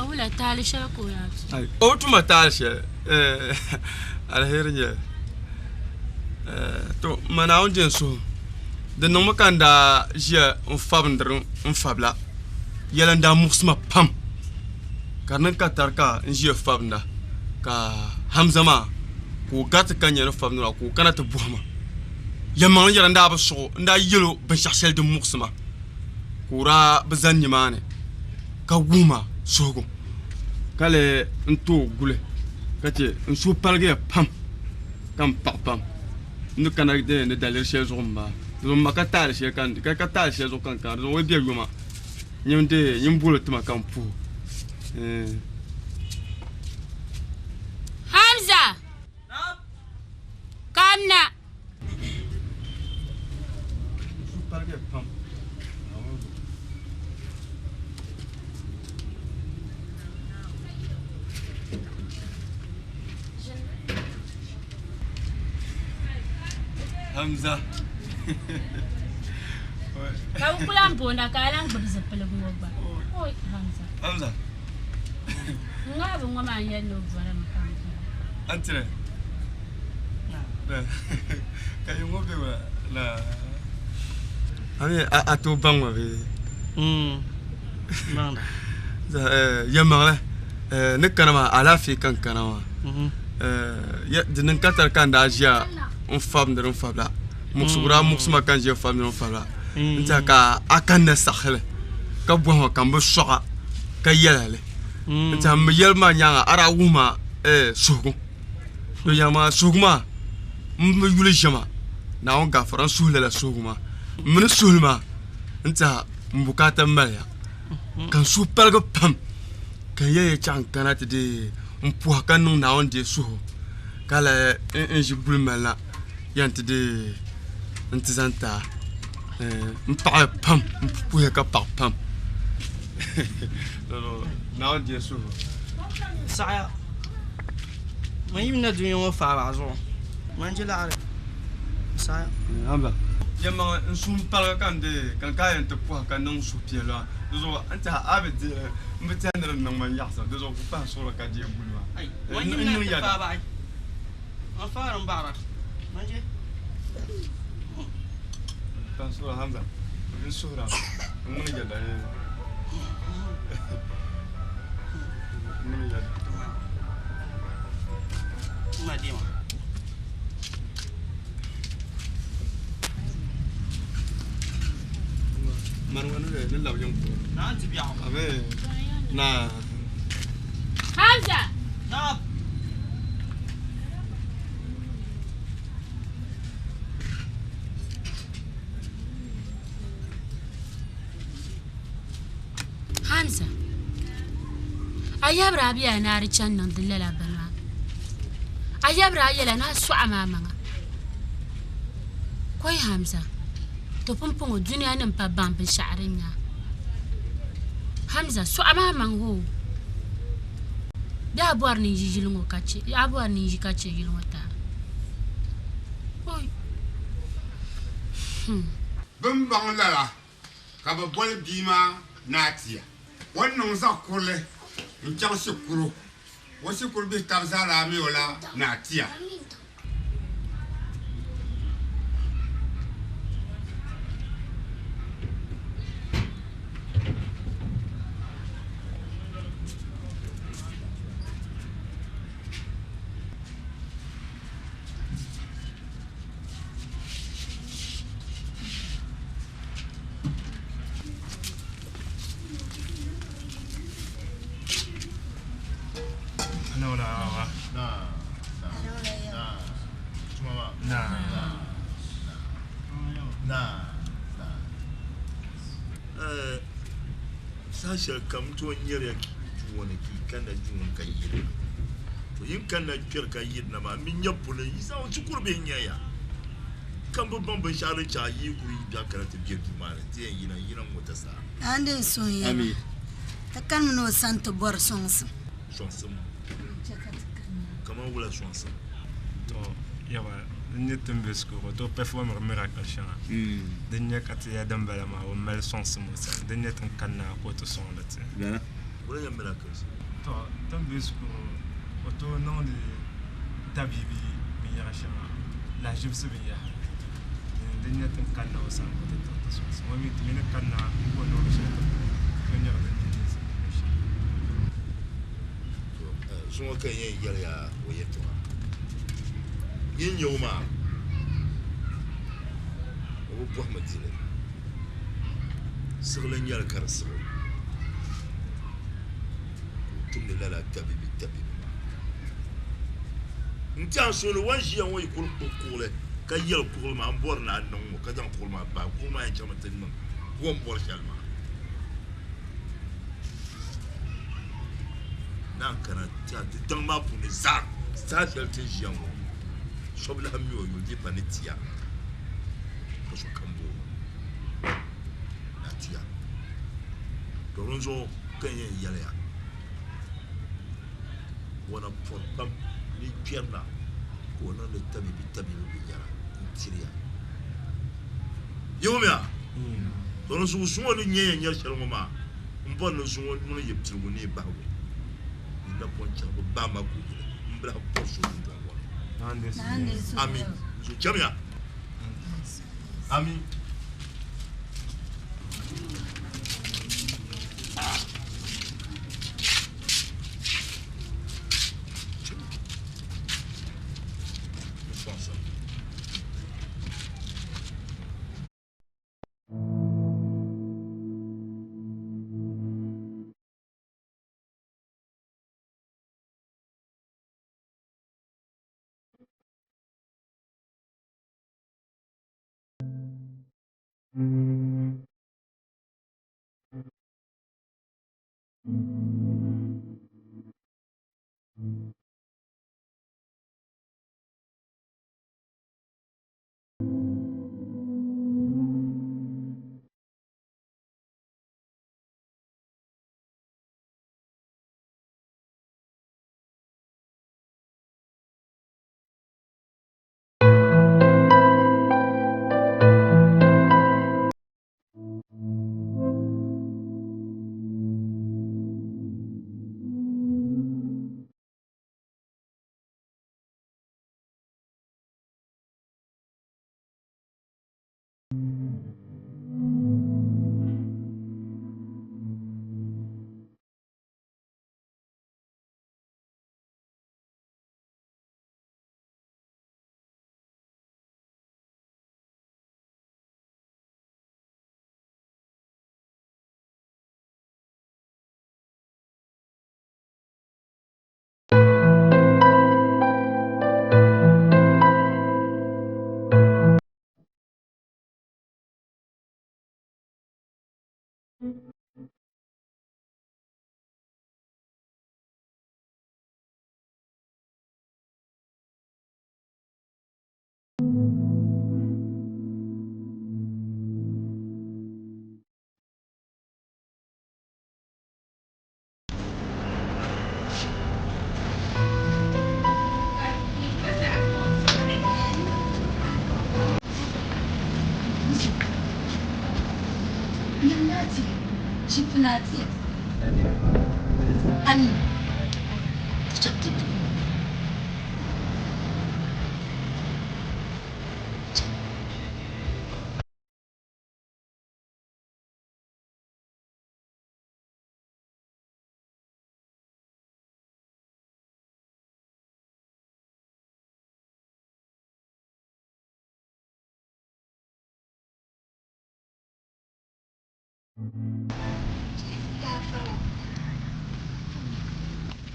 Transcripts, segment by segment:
Ka wula taali shɛli ka o yaa tum? Ai, o bi tuma taali shɛli. Eh, aliheri nyɛli. Eh, to ma Naawuni je n suhu. Di niŋmi ka n daa ʒiya n fabindiri n fabila. Yɛla n daa muɣisi ma pam ka di niŋ ka tari ka n ʒiya fabinda ka Hamza maa ka o gariti ka nya ni fabindi maa ka o kana ti bɔhi ma. Yɛlimaŋli yɛla n daa bi suɣ o, n daa yɛl o binshɛɣu shɛli din muɣisi ma ka o daa bi zani nimaani ka wuhi ma suhigu ka lee n tooi guli ka chɛ n suhu paligiya pam ka m paɣi pam n ni kana ni daliri shɛli zuɣu m-bala. Di zuɣu m ma ka taali shɛli ka n ka taali shɛli zuɣu ka n kana di zuɣu o yi be yoma nyin dee nyin boli ti ma ka n puhi o. Hamza! Kamna! Hamza. Ka bɛ ku lan boona ka a lan gbubi zipiligu ŋɔ gba. Oi, Hamza. Hamza. N ŋmaai bi ŋɔ maa n-yɛli ni o bɔrimi ka m bɔra. Antire. Ka yi ŋɔ be wa la. Ami a tooi baŋ ma bee? Baŋda. Yɛlimaŋli ni kana maa alaafee ka n kana maa. Di niŋ ka tari ka n daa ʒiya n fabindiri n fabila muɣisigu daa muɣisi ma ka n ʒiya fabindiri n fabila n tiɛha ka a kanna saɣasili ka bɔhima ka n bi sɔɣa ka yɛla li n tiɛha n mi yɛlibu maa nyaanga a daa wuhi ma suhigu to yɛli maa suhigu maa n bi yuli ʒiɛma Naawuni gaafara n suhi lala suhigu maa n mi ni suhili maa n tiɛha n bukaata maliya ka n suhu paligi pam ka n yɛli chaŋ kana ti dee n puhi ka niŋ Naawuni dee suhu ka lahi n ʒi guli malina yɛn ti dee n ti zaŋ ti a n paɣiya pam n puhiya ka paɣi pam Naawuni dee suhu. Saɣiya man yimina dunia ŋɔ faaba zuɣu man je laɣiri saɣiya. Yɛlimaŋli n suhu m-paligi ka n dee ka n kana yɛn ti puhi ka niŋ suhupiɛlli maa di zuɣu n tiɛha a bi deei m bi tiɛhi ni di niŋ ma nyaɣisim di zuɣu ku pahi suɣili ka deei guli maa Man n yimina niŋ ti yɛda. faaba man faari m baɣira man je. Pahi suɣili Hamza n suhira n niŋ yɛda n niŋ yɛda. N ma deema. Hamza! Hamza, a yabiri a biya ni a di chani niŋdi lala bini maa. A yabiri a yɛla ni a sɔɣi maa maŋa. Kɔi Hamza, to pumpɔŋɔ dunianim pa baŋ binshɛɣu din nyɛ a. Hamza, sɔɣi maa maŋ hoo. Bee a bɔri ni n yi yili ŋɔ ka chɛ, a bɔri ni n yi ka chɛ yili ŋɔ ti a? Oi! Hmm. Bɛ ni baŋ lala ka bɛ boli bia maa Naatia. O ni niŋ zaɣ kurili n-chaŋ shikuru. O shikuru bihi tab zaa daa mi o la Naatia. Saha shɛli kam n tooi nyɛriya duu ŋɔ ni ka yi kanna duu ŋɔ ni ka yirina. To yi ni kanna kpɛri ka yirina maa, m mi nya polo yi zaŋ shikuru bihi n-nya ya. Ka m bi baŋ binshɛɣu din chaɣ yi kuli yi biɛɣu kana ti be duu maa ni nti yɛn yina n-yina ŋ-ŋɔ ti saa. Naawuni din suŋ ya maa, ti kanimi ni o sani ti bɔri sɔŋsim. Sɔŋsim? Kaman wula sɔŋsim? To yaba din nyɛ ti ni be shikuru o tooi performiri miracle shɛŋa. Din nyɛ ka ti ya dimbala maa o mali sɔŋsim o sani. Din nyɛ ti ni kanna ka o ti sɔŋdi ti. Wula nyɛ miracles? To tin be shikuru o tooi niŋdi tabiibi binyɛra shɛŋa, lahiʒibisi binyɛhiri din di nyɛ tin kanna o sani ka o ti tiriti sɔŋsim. O mi ti mi ni kanna o niŋdi shɛli ti tooi nyɛla din nyɛ niŋsim ni nyɛ shɛli. To zuŋɔ ka n yɛn yɛli ya o yɛtɔɣa. Yi ni nya o maa, o bi bɔhimi dili. Siɣili n-nyɛ li ka di siɣi o. Ka o tumdi lala tabibi tabibi maa. N tɛha n suhu ni o ni ʒiya ŋɔ yi kuli kpuɣi kuɣili ka yɛli kuɣili maa, M bɔri ni a niŋ ŋɔ, ka zaŋ kuɣili maa bahi, kuɣili maa yɛn chaŋmi ti niŋ o ni bɔri shɛli maa. Naan kana tɛha ti daŋ maa puuni zaa, saha shɛli ti ni ʒiya ŋɔ, so bi lahi mi o yuli di pa ni tia ka sokam booni o ni a tia. To dinzuɣu ka n yɛn yɛli ya, o na pɔri pam ni kpɛrina ka o niŋdi tabiibi tabiibi binyɛra n-tiri ya. Yi wumya? To dinzuɣu zuŋɔ ni nyɛ yɛn nyari shɛli ŋɔ maa, m bɔri ni zuŋɔ niŋ yi piligu ni yi bahigu. Yi napɔŋ chaŋ bɛ ba ma ka o yili m bi lahi bɔri so dundɔŋ ŋɔ ni. Ami. So chamiya. Ami.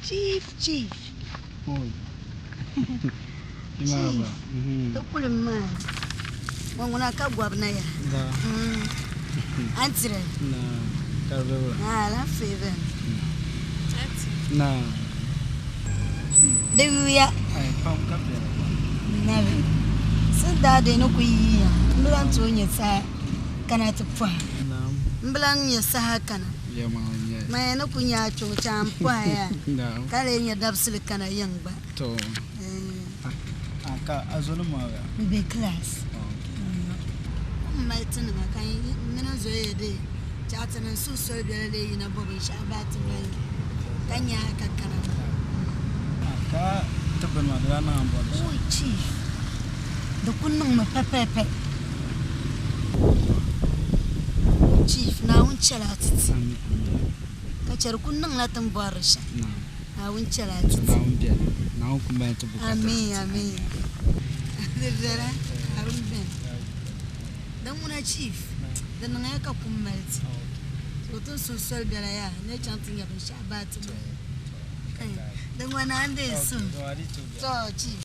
Chief, chief. Oi. Chief. Ti kuli maa. Ŋɔ ŋuna ka gɔbi na ya. Da. An tiri. Na. Ka dɔbɔ. Na alaafee beni. Na. Di yuya. Ai pam ka biɛla. Nabi. Sin daa dee ni ku yiya. M bi lan tooi nyɛ saha kana ti pɔha. Naam. M bi lan nyɛ saha kana. Yɛlimaŋli n-nyɛ li. Maya ni ku nyɛ a chuɣu chaŋ m pɔha ya. Naam. Ka lee nyɛ dabisili kana yiŋ gba. To. A ka a zonim maa ya? Bɛ be class. M mali tinima ka m mini Zoya dee Chaɣ ti niŋ suhu soli biɛla lee yina bo binshɛɣu bahi ti noli ni ka nya a ka kana maa. Ka ti bini maa di daa niŋ a ni bɔri li shɛm. Oi Chief, di ku niŋmi pɛpɛpɛ. Chief, Naawuni chɛla a ti ti. Ka chɛ di ku niŋla ti ni bɔri li shɛm. Naawuni chɛla a ti ti. Naawuni beni. Naawuni ku mali ti bukaata ti ti. Ameen, ameen. Di viɛla, Naawuni beni. Din ŋuna Chief, di niŋya ka kum mali ti. So ti ni suhi soli bela yaa, n ni chaŋ ti nya binshɛɣu bahi ti noli. Din ŋɔ naan deei sum. Tɔ Chief.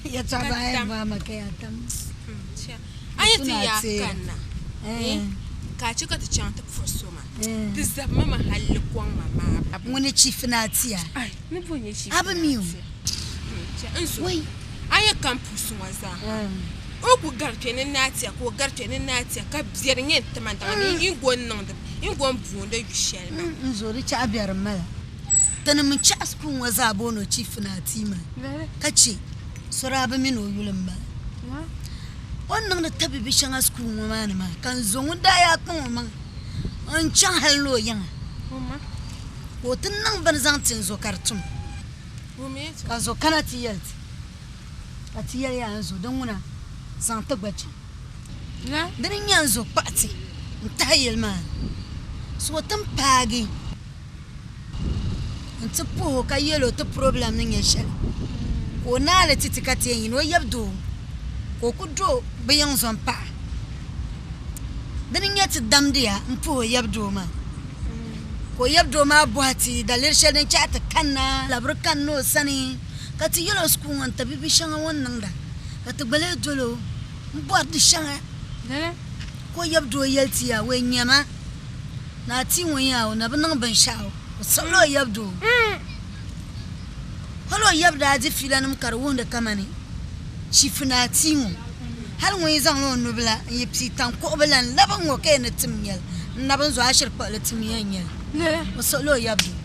Yɛtɔɣa baa yɛn bɔhi ma ka yaa tam. A yi ti yaa kanna ka a chɛ ka ti chaŋ ti puhi so maa, di zabimi ma hal li kɔŋ ma maa. Ŋuni chief ni a tiya? A bi mi o? Wai! A yi kam puhi so ŋɔ zaa, o ku gari kpe ni naa tiya ka o gari kpe ni naa tiya ka biɛri nyɛ n-ti ma daŋa ni n go n-niŋdi n go m-booni yu shɛli maa. N zo di chaɣ biɛri m-mala. Tinim n-chaɣ school ŋɔ zaa booni o chief ni a tia maa ka chɛ so daa bi mi ni o yuli m-bala. O ni niŋdi tabibi shɛŋa school ŋɔ maa ni maa ka n zo ŋun daa yaa kpaŋ o maŋa n-chaŋ hali ni o yiŋa ka o ti niŋ bini zaŋ ti n zo ka di tum ka n zo kana ti yɛli ti ka ti yɛli yaa n zo din ŋuna zaŋ ti gba chaŋ. Dini n-nyɛ n zo kpaɣi ti n-tahi yili maa ni so o ti ni paagi n-ti puhi o ka yɛl o ti problem ni nyɛ shɛli ka o naai li ti ti ka ti yɛn yi ni o yab doo ka o ku do bɛ yiŋ zo m-paɣa. Dini n-nyɛ ti damdiya m-puhi o yab doo maa ka o yab doo maa bɔhi ti daliri shɛli din chɛ a ti kanna labiri kanna o sani ka ti yɛl o sukuu ŋɔ n-tabibi shɛŋa o ni niŋda ka ti gba lee dol o m-bɔri di shɛŋa ka o yab doo yɛli ti ya, Wee nyama, ni a tia ŋɔ yaa o na bi niŋ binshɛɣu, o siɣila o yab doo. Hal o yab daa di fiilanima ka di wuhindi kamani chifu ni a tia ŋɔ. Hal ŋun yi zaŋla o nubila n-yi pii taŋkuɣibu la n-labi ŋ-ŋɔ ka yɛn ni tim nyɛli, n nabi n-zo a shiri kpuɣi li tim ya n-nyɛli. O siɣila o yab doo.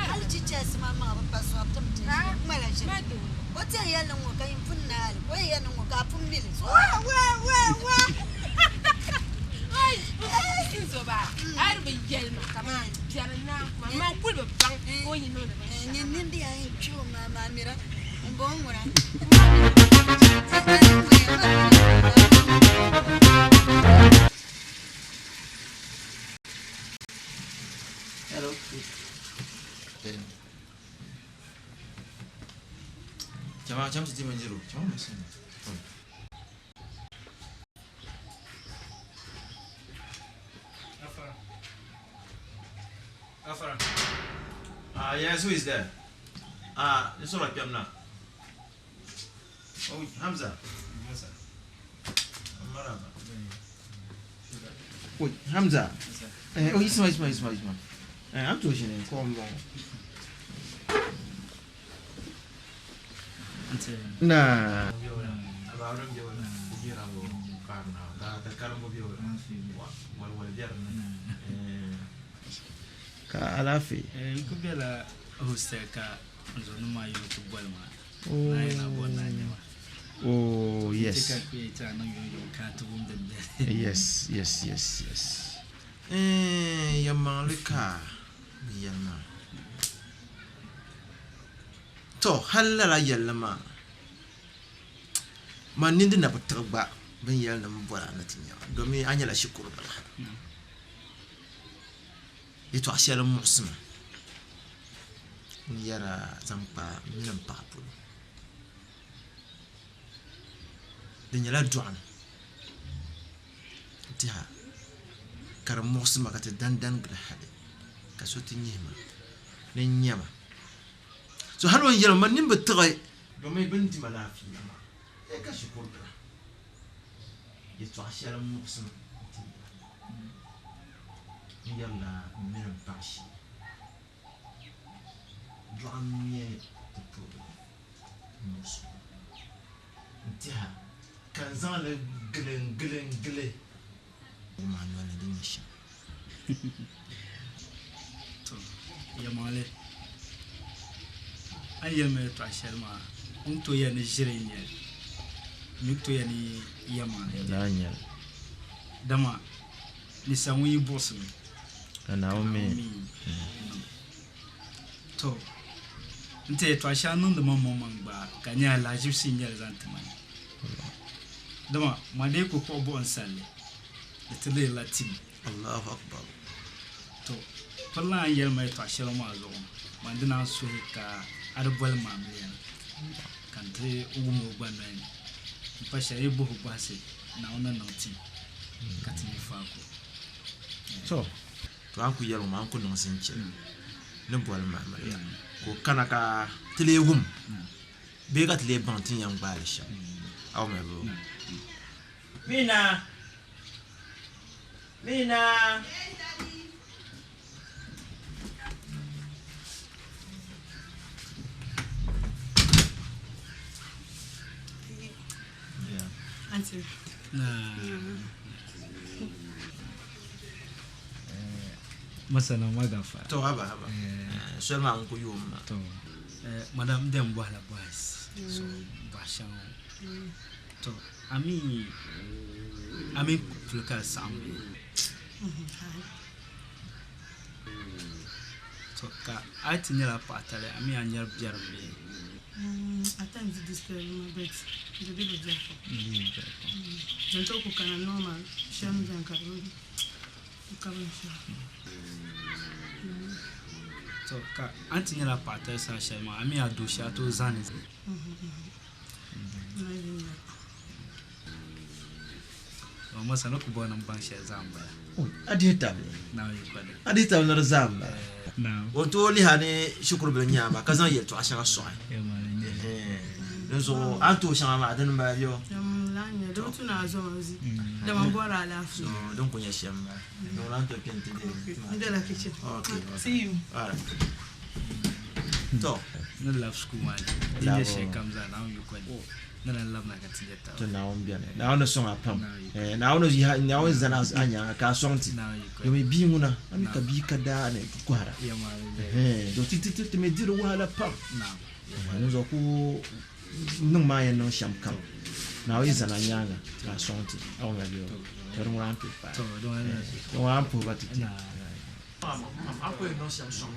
Hal chichɛrisi maa maŋa bi pa zɔri tim ti ŋmala ʒiri. O ti yɛn yɛli ni ŋ-ŋɔ ka yin pun naai li, ka o yɛn yɛli ni ŋ-ŋɔ ka a pun mi li. Nyin nimdi yaa yɛn kpi o maa maa mira m-bɔŋɔ ŋuna. Hello. Chama chama ti manjiro. Chama masina. Afara. Afara. Ah, yes, who is there? Ah, this one like now. Oh, Hamza. Hamza. Marhaba. Oh, Hamza. Eh, oh, Isma, Isma, Isma, Isma. Eh, I'm talking. Come on. Na. Ka alaafee? N ku bela hostel ka n zo nima yi o ti boli ma. Na yi na bɔri ni a nya ma. Oh, yes. Ka ku yɛli ti a niŋ yomyom ka a ti wum din beni. Yes, yes, yes, yes. Eh, yɛlimaŋli ka bɛ yɛli maa. Tɔ, hali lala yɛlli maa, man nini di na bi tiɣi gba bɛ ni yɛli ni m bɔri a ni ti nya a, domin a nyɛla shikuru bila. Yɛtɔɣ shɛli m-muɣisi ma n yɛra zaŋ kpa m mini m paɣa polo. Di nyɛla dɔɣim n-tɛha ka di muɣisi ma ka ti dandan gili hali ka so ti nyihi ma ni n nya ma. So hali o ni yɛli ma, man nini bi tiɣi. Domi bɛ ni di ma laafia maa, ee ka shikuru bila. Yɛtɔɣ shɛli m-muɣisi ma nti yɛra, N yɛrila m mini m paɣ shee, dɔɣim n-nyɛ ti problem m-muɣisi o n-tɛha ka n zaŋ li gili n-gili n-gili o maa noli ni di nyɛ shɛm. To, yɛlimaŋli, a ni yɛli ma yɛtɔɣ shɛli maa, n ni tooi yɛli ni ʒiri n-nyɛ li, m mi ku tooi yɛli ni yɛlimaŋli n-nyɛ li. Dama ninsal ŋun yi buɣisimi, ka Naawuni mi niŋ. To, n ti yɛtɔɣ shɛŋa niŋdi ma maŋmaŋ gba, ka di nyɛla lahaʒibisi n-nyɛ li zaŋ ti ma. Dama man dee ku kpuɣi buɣim salli, di ti lihirila tim. Allahu Akbar. To, pirila a ni yɛli ma yɛtɔɣ shɛli ŋɔ maa zuɣu, man di naan suhi ka a di boli ma amiliya na, ka n ti wum o gba noli ni. M-pa shɛli yi buhi bɔhisi, Naawuni ni niŋ tim ka ti nya faako. To, to a ni ku yɛli ŋɔ maa, n ku niŋ zinchili ni boli ma amiliya ka o kana ka ti lee wum bee ka ti lee baŋ ti ni yɛn gbaai li shɛm. A wumya bee? Mina! Mina! Auntie. Masana magafa. To haba haba. Soli maa n ku yoom ma. To madam den bɔhila bɔhisi. So bɔhi shɛŋa. To a mi a mi puli ka di saɣim bee? To ka a yi ti nyɛla paɣa tali a mi a nyari biɛrim bee? At times di disturb ma but di di bi biɛri pam. Di bi biɛri pam. Din tooi ku kana normal shɛli mi beni ka di ka binshɛɣu. To ka a ni ti nyɛla paɣa tali saha shɛli maa a mi a dooshee a tooi zani. A dihi tabili a dihi tabili ni di zaa m-bala. O ni tooi lihi a ni shikuru bila nyaai maa ka zaŋ yɛltɔɣa shɛŋa sɔɣi. Di zuɣu a ni tooi shɛŋa maa dini m-bala bɛ o? Din ku nyɛ shɛm m-bala. Di ŋuna a ni tooi kpe nti deei Okay, okay. Alright. Tɔ. Ni labi shikuru maa ni, di nyɛ shɛli kam zaa Naawuni yiko ni, ni lan labina ka ti nya taba. To Naawuni beni. Naawuni ni sɔŋ a pam. Naawuni yihi Naawuni zani a nyaaŋa ka a sɔŋ ti. Domi bia ŋuna, a mi ka bia ka daa ni kɔhira. To ti ti ti mi diri wahala pam. Di zuɣu ku niŋ maa yɛn niŋ shɛm kam, Naawuni yi zani a nyaaŋa ka a sɔŋ ti, a wumya bee? To di ŋuna a ni tooi paai. Di ŋuna a ni puhi ba ti ti. A ku yɛn niŋ shɛm sɔŋ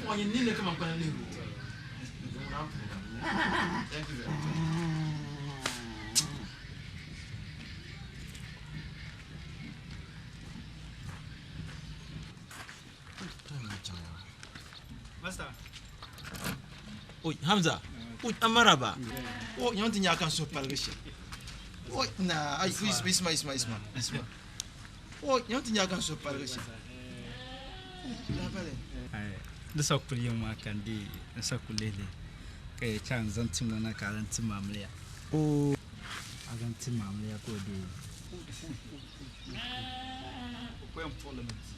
o nyini ninni kaman kpana lihiri o. Di ŋuna a ni puhi ba. Thank you very much. Oi, Hamza. Oi, amaraba. O, yɛn ti nya ka n suhu paligi shɛm. Oi, na, ai, isma, isma, isma, isma, isma. O, yɛn ti nya ka n suhu paligi shɛm. Labali. Di sa kuli yiŋ maa ka n dii n sa kuli lihi lihi ka yɛ chaŋ n zaŋ tim ŋɔ na ka a zaŋ ti maamiliya. O. A zaŋ ti maamiliya ka o deei. O ko yɛn puɣili mi di.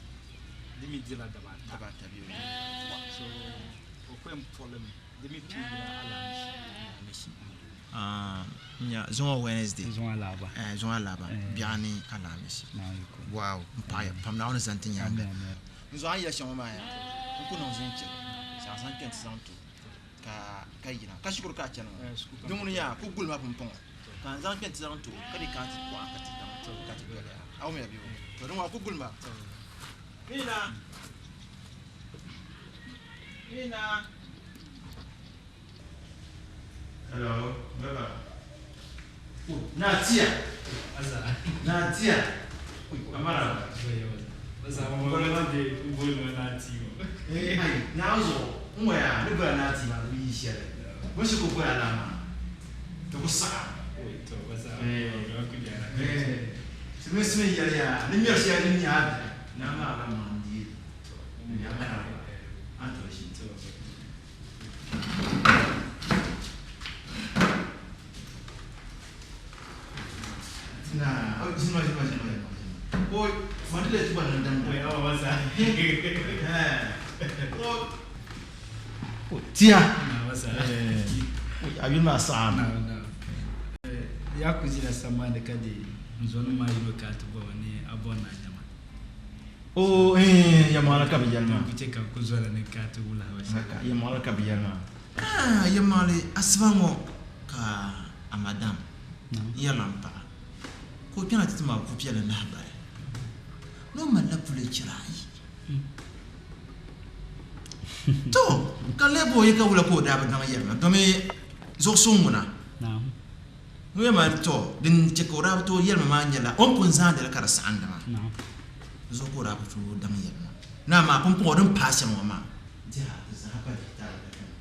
Di mi dirila dabaata. Dabaata bɛ o. So o ko yɛn puɣili mi di mi piigila alaamisi. Alaamisi. Ah, nya zuŋɔ Wednesday. Zuŋɔ alaaba. Eh, zuŋɔ alaaba. Biɛɣuni alaamisi. Wow, n paɣiya pam Naawuni zani ti nyaaŋa. N zuɣu a ni yɛli shɛm ŋɔ maa yaa, n ku niŋ zinchili, shɛŋa zaŋ kpe nti zaŋ ti o. Ka ka yina ka shikuru ka a chani ŋɔ din ŋuni yaa ku guli ma pumpɔŋɔ ka n zaŋ kpɛ nti zaŋ ti o ka di kana ti kɔɣa ka ti daŋ ka ti doli a a wumya bee to din ŋɔ a ku guli ma. Mina! Mina! Hello, baba. Oh, Natia. Natia. Amara. Eh, ai, na zo. N waya, ni bala Nati ma bi yi shɛli. Bin shi ko bala la ma. Ti ku saɣa. Eh, eh. Simi simi yɛli ya, ni ŋmɛri shɛli ni nya a na maa la ma n di. Ya mara. An to shi. Na, oh, jima jima jima jima. Oi, mandile tuba na ndanda. Oi, awa wasa. Eh. Oh. Oh, tia. Na wasa. Eh. Oi, ayun ma sa'a. Na na. Ya ku jira sama da kadi nzonu ma yino ka ti bo ni abo na nyama. Oh, eh, ya mala ka biyan ma. Ku ce ka ku zola ni ka ti wula wa Haka, ya mala ka biyan ma. Ah, ya mala asiba ŋɔ ka a madam. Ya lampa. Ko kpɛna ti ma ku piɛla lahabali. N'o malila puli chira ayi. To, ka lebo yi ka wula ko daa bi daŋ yɛlima domi zuɣusuŋ ŋuna. Ŋun yɛn mali to din chɛ ka o daa bi tooi yɛlima maa nyɛla o ni pun zaandili ka di saɣindi maa. Zuɣu ka o daa bi tooi daŋ yɛlima. Na maa pumpɔŋɔ din paai shɛm ŋɔ maa. Diha di zaa pa dihi tali ka kani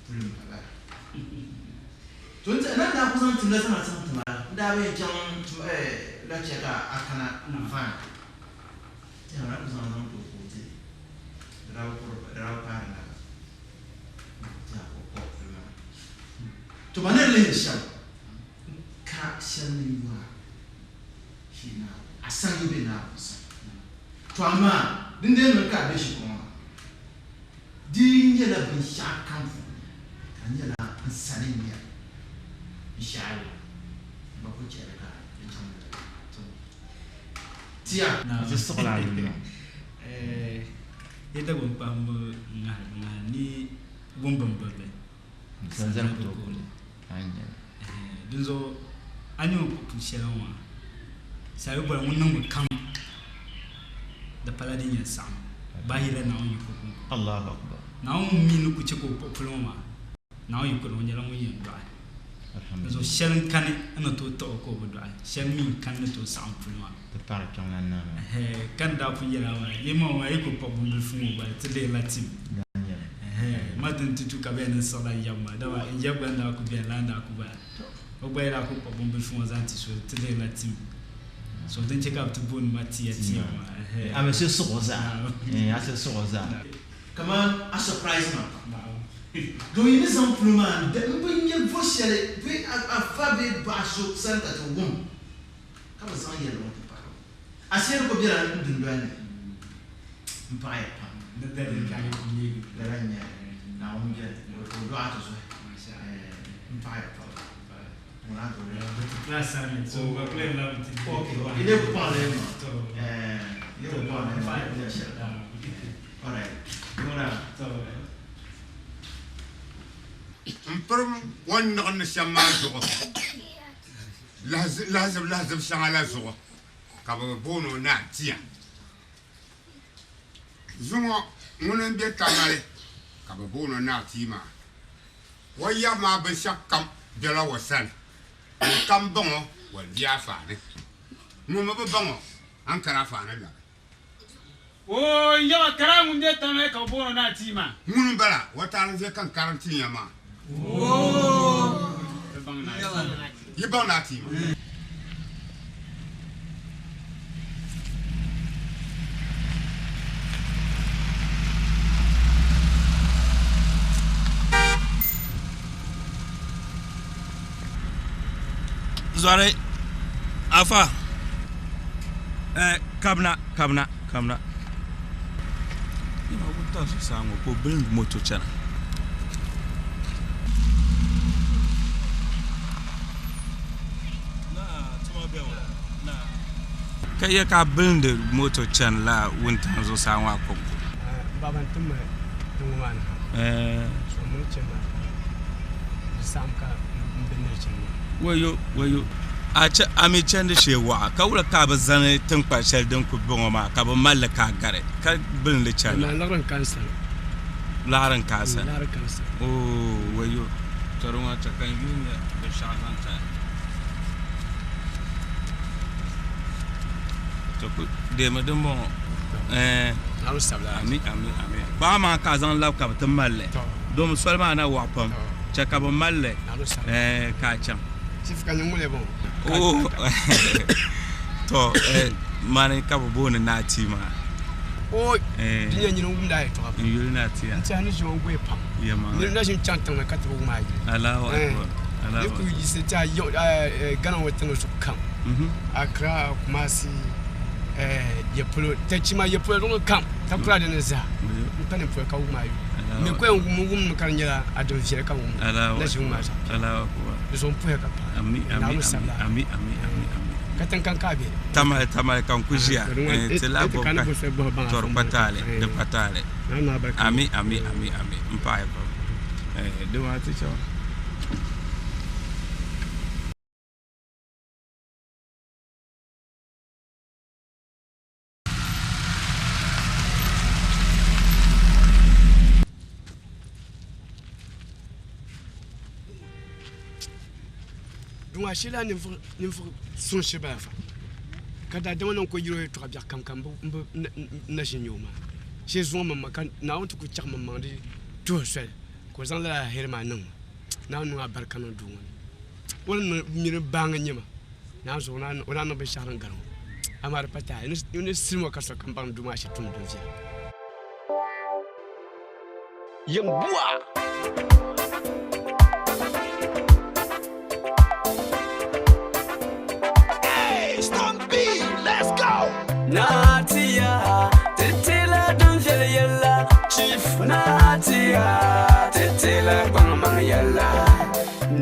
puli m-pa bala. To n na daa ku zaŋ timla zaŋ chaŋ tima n daa bi yɛn chaŋ la chɛ ka a kana van. Diha maa ku zaŋ zaŋ ti o ka o ti di daa bi kuri di daa bi paari lala. Diha ka o kpuɣi puli maa. To ba ni lihi shɛm ka shɛli ni yura shi Naawuni a saŋ yi be Naawuni sani. To amaa din dee niŋ ka a be shikɔŋ maa di nyɛla binshɛɣu kam puuni ka di nyɛla n sani n-nyɛ binshɛɣu ayi n gba ku chɛli ka di chaŋ di Tia. Ti siɣila a yuli maa. Yi Dagbaŋ kpahimbu ŋahi ŋahi ni wumbimbirili. Sanzali ku tooi kuli. A ni nyɛli. Dinzuɣu a ni o kpuɣi puli shɛli ŋɔ maa, sabi boli ŋun niŋmi kam di pala din yɛn saɣim bahi la Naawuni yiko kɔŋko. Allahu Akbar. Naawuni ŋun mi ni ku chɛ ka o kpuɣi puli ŋɔ maa, Naawuni yiko ni o nyɛla ŋun yɛn dɔɣi. Dinzuɣu shɛli n-kani n ni tooi taɣi o ka o bi dɔɣi, shɛli mi n-kani ni tooi saɣim puli maa. Ti paɣiri kpiɔŋlan naa maa. Ka n daa pun yɛli a maa, yi maŋ maa yi ku kpuɣi bimbilifu ŋɔ gba ti lihirila tim. Ma din ti tu ka bɛ yɛn niŋ siɣila n yab maa, dama n yab gba n-daa ku beni, lala n-daa ku bala. O gba yi daa ku kpuɣi bimbilifu ŋɔ zaŋ ti so, ti lihirila tim. So din chɛ ka bɛ ti booni ma Tia Tia maa. A mi shiri siɣi o zaa. A shiri siɣi o zaa. Kaman a surprise ma pam. Domi yi ni zaŋ puli maa n bi nya vo shɛli bee a fa bee baɣa so sani ka ti wum ka bɛ zaŋ yɛli ŋɔ ti pahi o. A shiri ku bela n dundoli ni. M paɣiya pam. Lala n-nyɛ li. Naawuni beni ka o dɔɣi ti zuhi. M paɣiya pam. Ŋuna a tooi Okay, okay. Yi lee ku kpaŋ li ma. Yi lee ku kpaŋ li ma. N shɛli kam. Alright. Ŋuna. M pirim o ni niɣi ni shɛm maa zuɣu, lahizibu lahizibu shɛŋa la zuɣu ka bɛ booni o Naa Tia. Zuŋɔ ŋuni m-be Tamale ka bɛ booni o Naa Tia maa. O yab maa binshɛɣu kam bela o sani. Ŋun kam baŋ o, o di afaani. Ŋun mi bi baŋ o, a ni kari afaani labi. Oo, n yaba, kara ŋun be Tamale ka bɛ booni o Naa Tia maa. Ŋuni m-bala? O taali n-ʒe ka n karim tin ya maa. Yi baŋ Naa Tia maa? Zɔri afa eh, kabina kabina kabina yɛma wuntaŋ zuɣusaa ŋɔ ka o bilindi moto chana. Ka yɛ ka a bilindi moto chani la wuntaŋ zuɣusaa ŋɔ a kɔŋko? Baba n-tim ma tiŋ ŋɔ maa ni ha. So mini chɛ ma. saɣim ka m bi ni chani maa. Wayo, wayo, a chɛ a mi chandi shee waɣa, ka wula ka a bi zani tiŋkpa shɛli din kuli be ŋɔ maa ka bi mali li ka a gari, ka bilindi chani maa? Liɣiri n-ka n sani. Liɣiri n-ka a sani? Liɣiri ka n sani. Oo, wayo, tɔ di ŋɔ chɛ ka n yuli nya binshɛɣu zaŋ ti a. To ku deemi dimbɔŋɔ. Ɛɛn. Ami, ami, ami. Kpaa maa ka a zaŋ labi ka bɛ ti mali li. Domi soli maa na wɔɣ pam. Chɛ ka bɛ mali li, ɛɛn, ka a chaŋ. Oo, tɔ, mani ka bɛ booni Naa Tia maa. Ɛɛn, n yuli Naa Tia. Yɛlimaŋli. Allahu Akbar, Allahu Akbar. Accra, Kumasi, ya polo ta chima ya polo luɣuli kam takura dini zaa n pa ni polo ka wum ayu mi ko yɛn wum wum ka di nyɛla a din viɛli ka wum na ʒi ŋmaa zaa di zuɣu n puhiya ka paɣa Naawuni sabila ka tiŋ kam ka a be Tamale tamale ka n ku ʒiya ti lahi bobi ka tɔri kpataali di kpataali ami ami ami ami n paɣiya pam di maa ti chaŋ. Duŋa shɛli ninvuɣu suŋ shɛli bala fa ka daadama niŋ ka o yɛli o yɛltɔɣa biɛɣu kam ka n bi na ʒi n nya o maa shee zuŋɔ maŋmaŋ ka Naawuni ti ku chaɣi maŋmaŋ di tuhi soli ka o zaŋ lala alheri maa niŋ ma Naawuni niŋ alibarika niŋ duu ŋɔ ni o ni mini baaŋa n-nyɛ ma Naa zuɣu o daa niŋ binshɛɣu din gari ŋɔ amaa di pa taali n ni silim o ka sokam baŋ ni duu maa shiri tum din viɛla. Yiŋ bua. Hey, Stampede, let's go! Natia, titila din viɛli yɛlla, Chief Natia, titila kpaŋmaŋ yɛlla.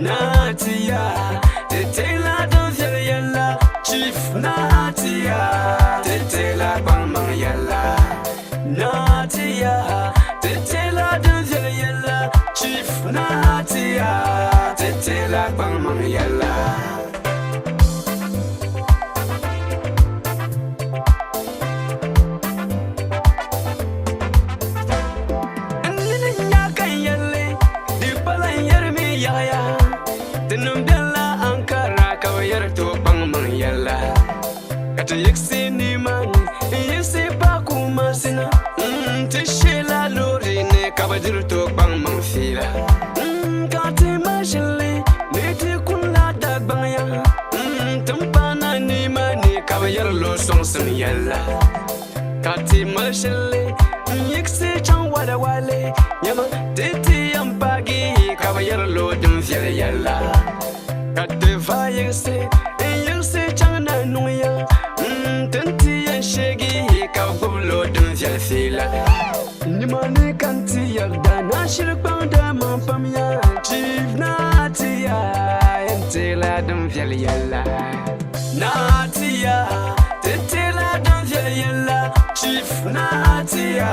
Natia, titila din viɛli yɛlla, Chief Natia, titila kpaŋmaŋ yɛlla. Natia, titila din viɛli yɛlla, Chief Natia, titila kpaŋmaŋ yɛlla. N nini nya ka n yɛlli, di pala n yɛrimi yaɣiya. Tinim bɛnla Ankara ka bɛ yɛri ti o kpaŋmaŋ yɛlla. Ka ti yiɣisi nimaani n-yiɣisi paai Kumasi na. Ti sheela loori ni ka bɛ diri ti o kpaŋmaŋ fiila. Ka ti mali ʒilli ni ti kunila Dagbaŋ ya. Ti ni paana nimaani ka bɛ yɛri lo sɔŋsim yɛlla. Ka ti mali shilli n-yiɣisi chaŋ walewale, nyama ti ti yɛn paagi ka bɛ yɛri lo din viɛli yɛlla. Ka ti va yiɣisi n-yiɣisi chaŋ na Nuŋya, ti ni ti yɛn sheegi ka bɛ gbubi lo din viɛli fiila. Nimaani ka n ti yɛrida naa shiri kpaŋ dama pam ya, Chief Naa ti ya yɛn teela din viɛli yɛlla. Naa ti ya ti teela din viɛli yɛlla, Chief Naa ti ya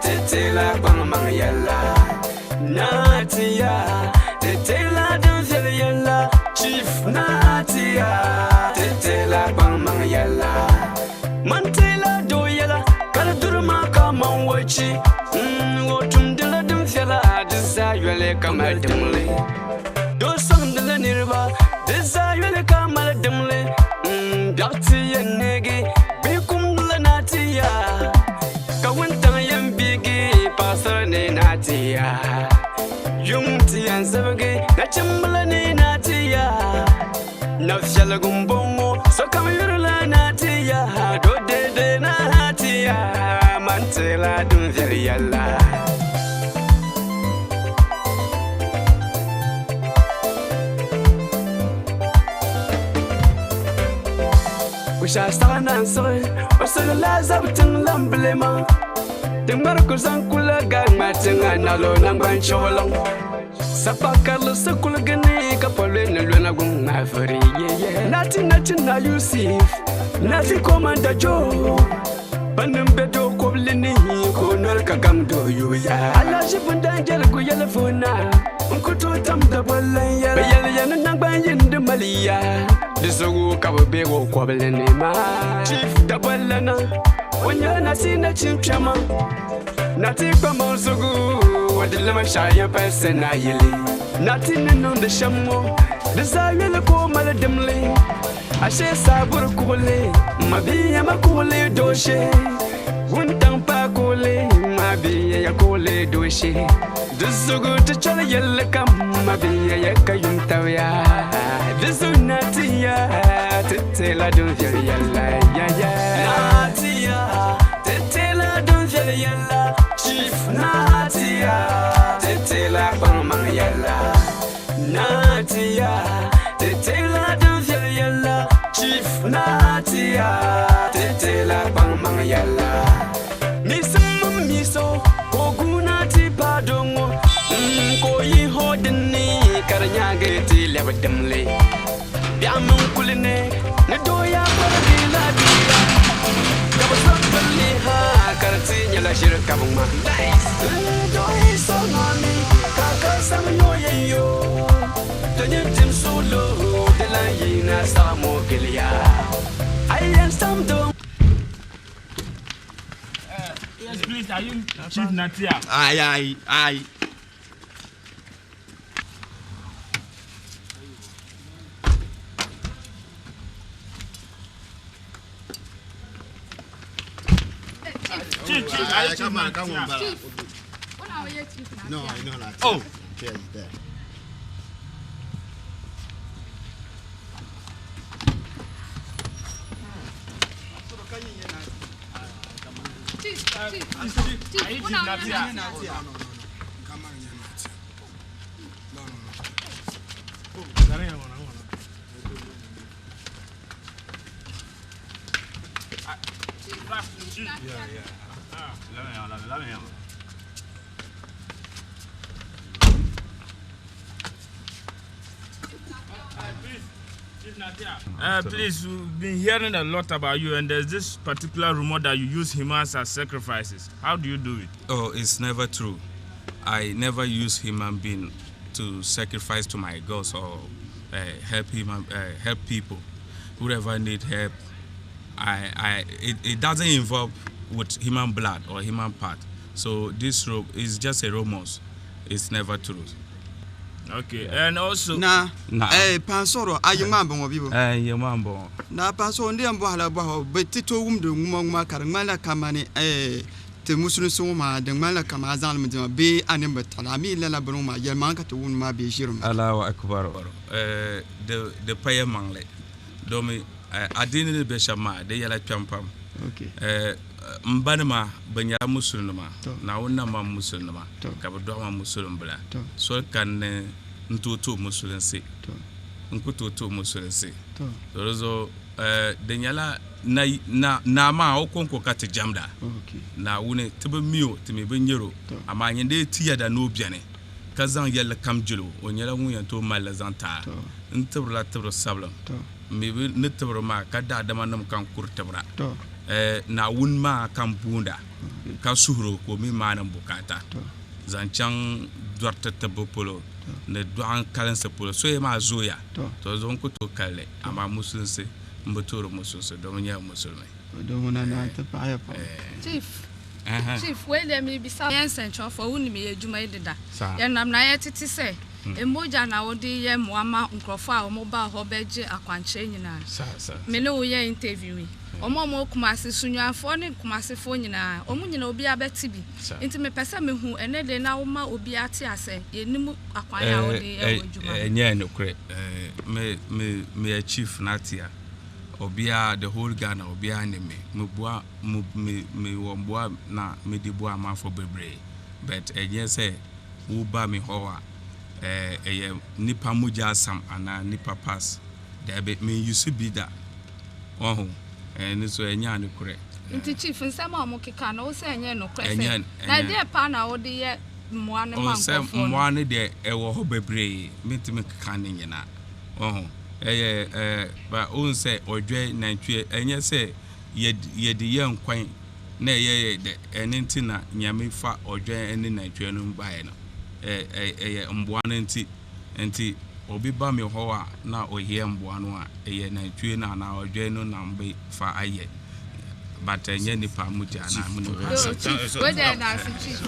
ti teela kpaŋmaŋ yɛlla. Naa ti ya ti teela din viɛli yɛlla, Chief Naa ti ya ti teela kpaŋmaŋ yɛlla. Man teela doo yɛla ka di duri maa ka man wɔchi. O tumdila din viɛla di zaa yoli ka mali dimli. Doo sɔŋdila niriba di zaa yoli ka mali dimli. Biɛɣu ti yɛn neegi bee kumdila naa ti ya ka wuntaŋ yɛn biigi paɣasara ni naa ti ya. Yuŋ ti yɛn zibigi nachimbila ni naa ti ya. Naviɛligu m-bɔŋɔ sokam yurila naa ti ya do dede naa ti ya man teela din viɛli yɛla. Kusha saɣa na n-siɣi o siɣila zabi tiŋ lambili maa Ti ŋmari ku zaŋ kula ga ŋma tiŋa nalo naŋgban chuɣuliŋ Sapa karili sikuligi ni ka pɔlɔi ni lɔna guŋ ŋmaai vuri yeye Nati nachi na Yusuf Nati Komanda Joe Bannim be doo kobili ni ka o noli ka gam doo yuya Alaʒi bundan jɛligu yɛli vuuna. N ku tooi tam dabolli yɛla. Bɛ yɛliya ni naŋgban yini di mali ya. Di zuɣu ka bɛ be o kɔbili ni maa. Chief Dabollana, o nyɛla Nati nachin kpɛma. Nati kpaŋmaŋ zuɣu, o di limi shɛɣu yɛn palisi nayili. Nati ni niŋdi shɛm ŋɔ, di zaa yoli ka o mali dimli. Ashe saaburi kuɣuli, m ma bia ma kuɣuli dooshe. Wuntaŋ paai kuɣuli, m ma bia ya kuɣuli dooshe. Di zuɣu ti chɛli yɛlli kam, m ma bia ya ka yum tabiya. Di zuɣu na ti ya, ti teela din viɛli yɛlla, ya ya. Na ti ya, ti teela din viɛli yɛlla. Chief na ti ya, ti teela kpaŋmaŋ yɛlla. Na ti ya, ti teela din viɛli yɛlla. Chief na ti ya, ti teela kpaŋmaŋ yɛlla. Miisim mini miiso ka o guuna ti paai doo ŋɔ ka o yihi o dinni ka di nyaagi ti lɛbi dimli. Biɛɣu mini kuli ni ni doo yaa kparigi la bia ka bɛ zɔri pirili ha ka di ti nyɛla ʒiri ka bɛ ŋma. Doo yi sɔŋ a mi ka a kari sam yo yɛn yo, to nyɛ dim suɣulo di lan yina saɣim o gili ya. A yi yɛn sam doo. Yes, please, are you Chief Natia? Aye, aye, aye. Chief, Chief, are you Chief Natia? Chief. No, I know not. Oh. Yeah, he's there. Chief, Chief, Chief, una Natia? No, no, no. Come on, you're not. No, no, no. Yeah, yeah. Please, we've been hearing a lot about you, and there's this particular rumor that you use humans as sacrifices. How do you do it? Oh, it's never true. I never use human being to sacrifice to my gods or help human, help people. Whoever need help, it doesn't involve with human blood or human part. So this rope is just a rumors. It's never true. Okay, and also Na, Na. eh, pansoro ayi ŋmaa bɔŋɔ bibo. Eh, ye maa bɔŋɔ. Na pansoro n di yɛn bɔhila bɔhɔ bɛ ti tooi wumdi ŋuma ŋuma ka di ŋmanila kamani eh, ti musulinsi ŋɔ maa di ŋmanila kamani a zaŋli mi dima bee a ni bi taɣili a mi lala bini ŋɔ maa yɛlimaŋli ka ti wumdi maa bee ʒirimi. Allahu akbar. Eh, di pa yɛlimaŋli domi adiini ni be shɛm maa di yɛla kpɛm pam. Okay. Eh, n ba nima bɛ nyɛla musulinima. Naawuni nam ma musulinima ka bɛ dɔɣi ma musulin bila. Soli kani n tooi tuhi musulinsi. N ku tooi tuhi musulinsi. To di zuɣu di nyɛla naa maa o kɔŋko ka ti jɛmda. Naawuni ti bi mi o, ti mi bi nyɛro. Amaa nyin dee ti yɛda ni o beni ka zaŋ yɛlli kam jili o, o nyɛla ŋun yɛn tooi mali li zaŋ ti a. N tibirila tibiri sabilim. M mi bi ni tibiri maa ka daadamanim kan kuri tibira. Naawuni maa kan boonda ka suhiri o ka o mi maani n bukaata zaŋ chaŋ dɔriti tibbu polo ni dɔɣim kalinsi polo. Soya maa zooya, to di zuɣu n ku tooi kali li, amaa musulinsi m bi toori musulinsi domi nyɛla musulimi. Chief, Chief, wei deɛ mebisa yɛn nsɛnkyerɛwfoɔ wonim yɛ adwuma yi deda. Yɛnam na yɛtete sɛ mogya na wode yɛ mmoa ma nkurɔfoɔ a wɔba hɔ bɛgye akwankyerɛ nyinaa. Me ne wo yɛ interview yi. Wɔn a wɔwɔ Kumasi, Sunyanifoɔ ne Kumasifoɔ nyinaa, wɔn nyinaa obiara bɛte bi. Nti mepɛ sɛ mehu ɛnnɛ de na woma obiara te asɛ yɛnim akwan a wode yɛ wɔ adwuma no. Ɛnyɛ nokorɛ. Me me meyɛ chief Natia. Obiara the whole Ghana obiara nim me. Meboa me me mewɔ mmoa na mede boa amanfoɔ bebree but ɛnyɛ sɛ woba me hɔ a ɛyɛ nipa mogya asam anaa nipa pass. Daabi me use bi da. Wahu? Ɛno nso ɛnyɛ anokorɛ. Nti chief nsɛm a wɔn keka no wo sɛ ɛnyɛ nokorɛ sɛ na ɛdeɛn paa na wode yɛ mmoa no ma nkurɔfoɔ no? Mmoa no deɛ ɛwɔ hɔ bebree mentumi nkeka ne nyinaa. Wahu? Ɛyɛ ɛɛ ba wohu sɛ ɔdwɛ nantwie ɛnyɛ sɛ yɛde yɛ nkwan na ɛyɛ yɛ dɛ ɛno nti na Nyame fa ɔdwɛ ne nantwie no baeɛ no. Ɛyɛ mmoa no nti. Nti obi ba me hɔ a na ohia mmoa no a, ɛyɛ nantwie no anaa ɔdwan no na mobɛfa ayɛ. But ɛnyɛ nipa mogya anaa mo nipa. Yo, Chief, wei deɛ ɛda ase, Chief.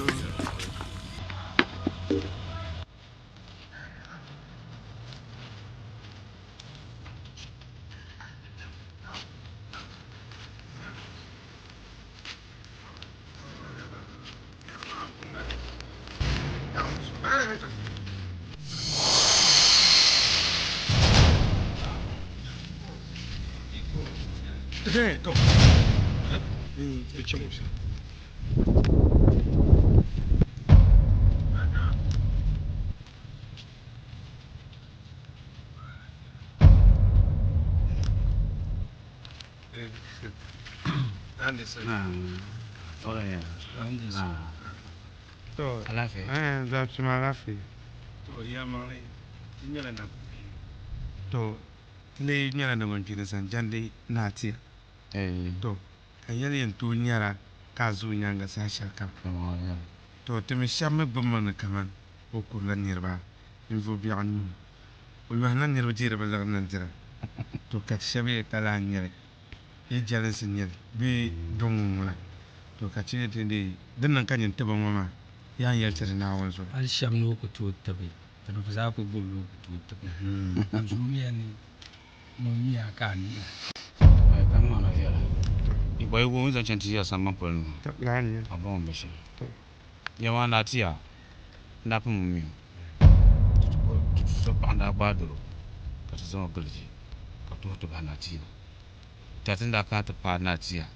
To ti lee nyɛla ni ŋun kpiri zaŋ jɛndi naa tia. To ka n yɛli yɛn tooi nyara ka a zooi nyaaŋa saha shɛli kam. To ti mi shɛba mi gbubimi ni kaman o kurila niriba ninvuɣ biɛɣu nuu. O yɔhimla niriba deeri bɛ liɣiri ni dira. To ka ti shɛba yɛli ka lahi nyɛli yi jɛlinsi nyɛli bee duŋ ŋuna. To ka ti yɛli ti dee di niŋ ka nyin tibi ŋɔ maa yaa n-yɛli ti di Naawuni zuɣu. Hali shɛba ni o ku tooi tibi, ti bi zaa kuli gbubi li o ku tooi tibi. A zoomiya ni ŋun mi a ka a mi a. Ka niŋ na viɛla. Yi gba yi wum zaŋ chaŋ ti ʒiya samban polo ni maa, a baŋ o ni be shɛm. Ya maa naa ti ya, n daa pun bi mi o. Ti so paɣa n-daa gbaai dol o ka ti zaŋ o gili ʒi ka tuhi ti bahi naa tia. Tɛha ti ni daa kana ti paai naa tia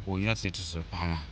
ka o yina ti nya ti so paɣa maa.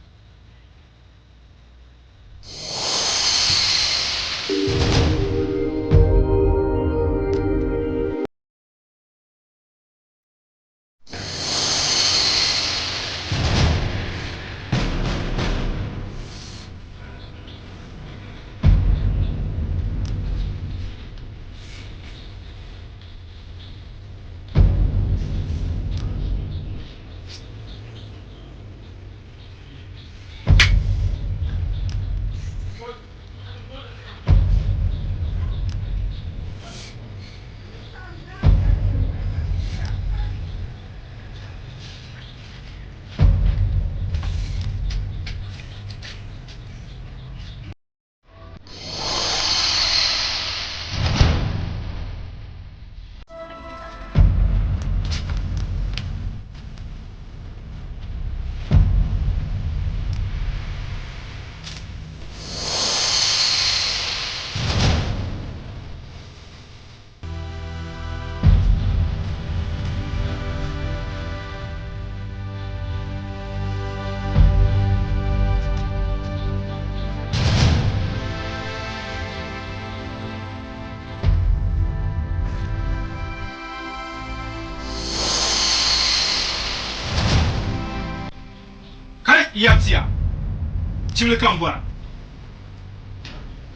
Kai yabtia, chibili ka m bɔra.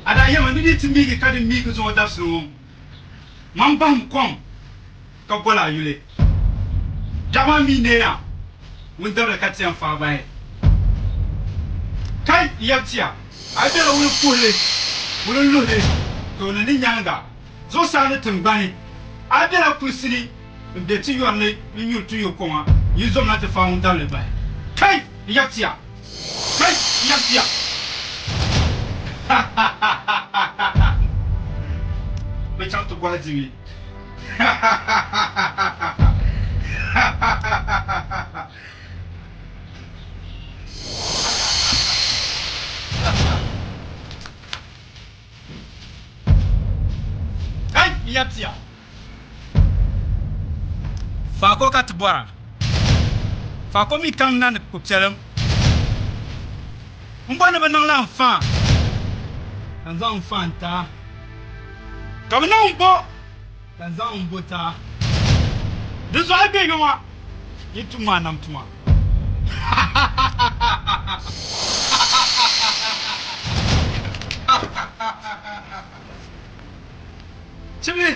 A daa yɛmi ni di ti miigi ka di miigi zuŋɔ dabisili ŋɔ, man bahim kom ka boli a yuli. Biɛɣu maa mi neeya, ŋun dabili ka ti yɛn faai bahi. Kai yabtia, a yi bela wulimpuhili, wulinluhili, tooni ni nyaaŋa, zuɣusaa ni tiŋgbani, a yi bela kulisi ni m-be ti yɔri ni n-nyuri ti yo kɔŋa, yi zomna ti faai ŋun dabili bahi. Kai n yabtia! Kai n yabtia! Bɛ chaŋ ti bɔhi dimi. Kai n yabtia! Faako ka ti bɔra. Faako mi kaŋ na ni pupiɛlim. M bɔri ni bɛ niŋ la n faa, ka n zaŋ n faa n-ti a. Ka bɛ niŋ m bo, ka n zaŋ m bo ti a. Dinzuɣu a yi be yoma, yi tum maa nam tuma. Chibili!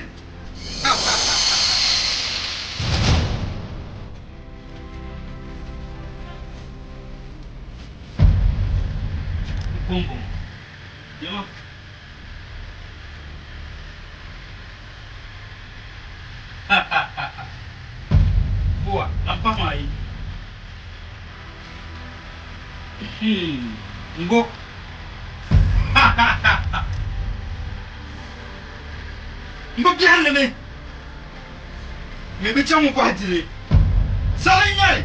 N ko m-bɔŋɔ. Yɛma, Ngo. N bi biɛhim li mi. Mi bi chaŋ n kɔhi dili. Sali n-nyɛ li.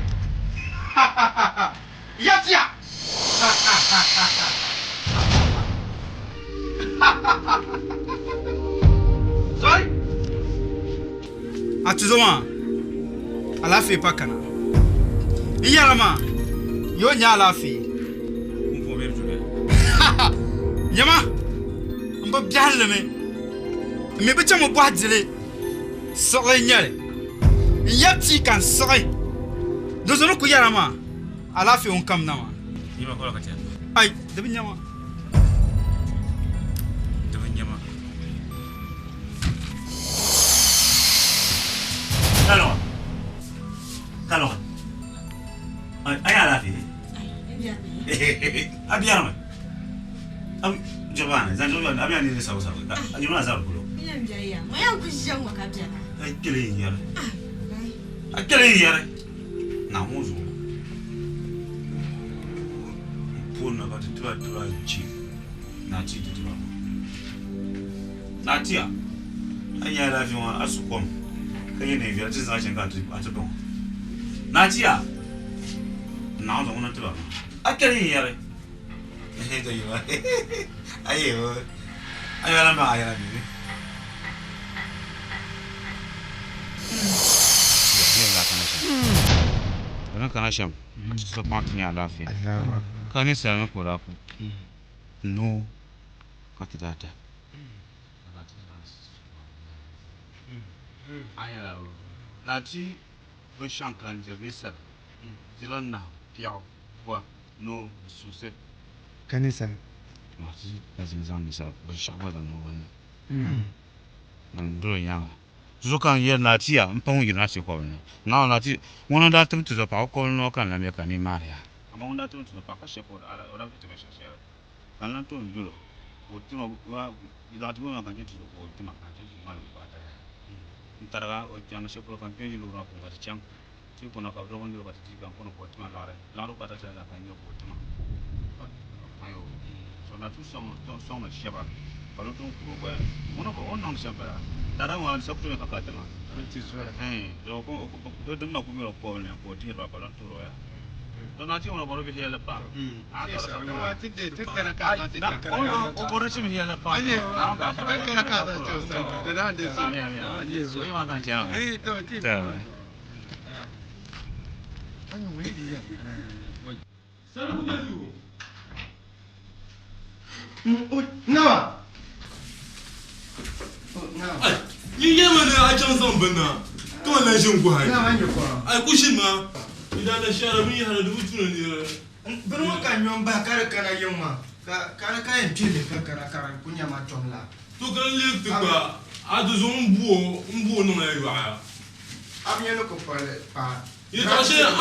Yatia! Sorry. A tuzo maa, alaafee pa kana. N yɛra maa, yo nya alaafee. Nyama, n bi biɛhim li mi. N mi bi chaŋmi bɔhi dili. Siɣili n-nyɛ li. N yab tia ka n siɣi. Di zuɣu ni ku yɛra maa, alaafee ŋun kam na maa. Ai, di bi nya ma. Di bi nya ma. Kalɔŋa. Kalɔŋa. A nya alaafee? A biɛrimi. Jɔbaani, zaŋ jɔbaani, a mi a nini sabu sabu, a yuli maa zabiri polo. A kpɛli yi yɛri. A kpɛli yi yɛri. Naawuni zuɣu. N puuni na ka ti tiba tiba chi. Na ti ti tiba. Na ti ya. A nya alaafee ŋɔ a su kom. Ka yɛ neen viɛla ti zaŋ shɛm ka a ti dɔŋ. Na ti ya. Naawuni zuɣu ŋuna tiba. A kpɛli yi yɛri. Di kana shɛm so kpaŋ ti nya alaafee ka ninsal mi ka o daa ku noo ka ti daa tahi. Binshɛŋ ka n diri ninsal dila nahu, piɛɣu, bua, noo, susi. Ka ninsal? Ka zini zaŋ ninsal binshɛɣu gba zaŋ niŋ o ni. N doli nyaaŋa. Zuɣu ka n yɛli ni a ti ya m-pa ŋun yirina ti kɔbili ni. Naawuni a ti ŋuna n-daa tim ti zuɣu paɣ o kɔbili noo ka n lan be ka ni maani ya. Amaa ŋun daa tim ti zuɣu paɣ ka shɛb o daa bi ti binshɛɣu shɛli ka n lan tooi yul o ka o ti ma zaɣ ti maa ka n chɛ ti zuɣu ka o ti ma ka n chɛ ti mali bukaata yaha. N tariga o chaŋ shɛli polo ka n kpe yili maa puuni ka ti chaŋ ti kuna ka bɛ dɔɣi n-diri ka ti di ka n kɔŋ ka o ti ma laɣiri laɣiri bukaata shɛli zaa ka n nya ka o ti ma. Ayo, so na tu sɔŋdi shɛba ka di tom kuri gba ŋuna ka o ni niŋdi shɛm bala. Dada ŋɔ a sa ku tooi ka ka tiŋa. Din na ku miri o kɔbili ni ka o dihiri ba ka lan tuuri o ya. To na ti ŋuna bɔri bihi yɛlli pam. Nawa. Yi yɛlima ni a chaŋ zaŋ bini na ka man lan ʒi n-guhi a ku ʒini maa. Yi daa na shɛhira binyɛhiri di bi tu ni nira. Bini ŋɔ ka n nyo m-bahi ka di kana yiŋ maa, ka di ka yɛn kpi li ka kana ka di ku nya ma tom la. To ka n leei ti gba a di zuɣu m-bu o niŋla yɔɣa. A bi nya ni ku pali paai. Yɛtɔɣ shɛli a ni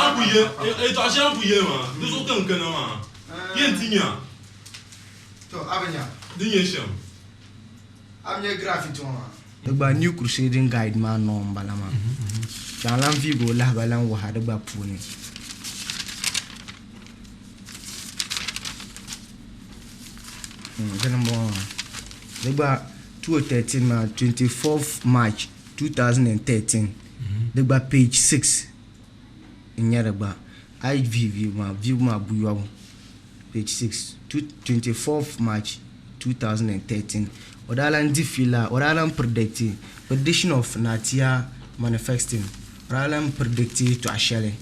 ku yɛli maa, di zuɣu ka n kana maa. Yɛn ti nya. To, a bi nya. Di nyɛ shɛm. A bi nya graffiti ŋɔ maa? Di gba New Crusading Guide maa noo m-bala maa. Chaŋ lan viigi o lahibali lan wahi di gba puuni. Dini m-bɔŋɔ maa. Di gba 2013 maa 24th March 2013 di gba page 6 n-nyɛ di gba. A yi vihi vihigu maa, vihigu maa buyɔbu. Page 6, 24th March 2013, o daa lan di fiila, o daa lan predicti prediction of Natia manifesting, o daa lan predicti yɛtɔɣa shɛli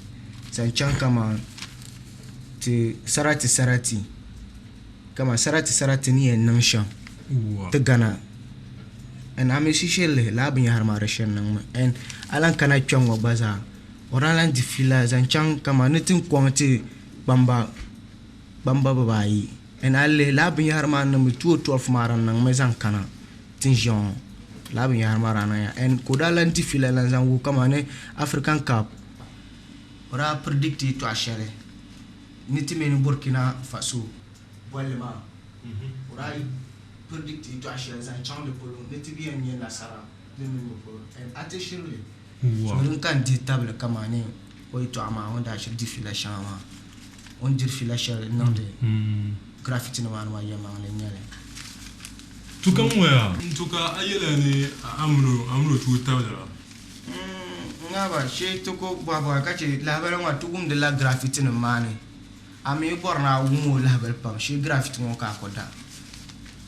zaŋ chaŋ kaman ti sarati sarati, kaman sarati sarati ni yɛn niŋ shɛm ti Ghana. And a mi shisheli lihi lala binyɛhiri maa di shiri niŋmi and a lan kana kpɛŋ ŋɔ gba zaa o daa lan di fiila zaŋ chaŋ kaman ni ti kɔŋ ti kpamba kpamba bibaayi and a lihi lala binyahari maa niŋmi 2012 maa din niŋmi zaŋ kana ti ni ʒiya ŋɔ lala binyahari maa daa niŋya and ka o daa lahi di fiila lan zaŋ wuhi kamani African cup o daa predict yɛltɔɣa shɛli ni ti mini Burkina Faso bolli maa o daa predict yɛltɔɣa shɛli zaŋ chaŋ di polo ni ti bi yɛn nya nasara di niŋbu polo and a ti shiri li so din ka n dihi tabili kamani o yɛltɔɣa maa o ni daa shiri di fiila shɛŋa maa. O ni diri fiila shɛli n niŋdi graffiti nim maa ni maa yɛlimaŋli n nyɛli. Tu ka ŋɔ yaa? N to ka a yɛliya ni a mini o tooi tabili a? Ŋaaba shee ti ku bɔhi bɔhi ka che lahabali ŋɔ ti wumdi la graffiti nim maa ni. A mi yi bɔri ni a wum o lahabali pam shee graffiti ŋɔ ka a ku da.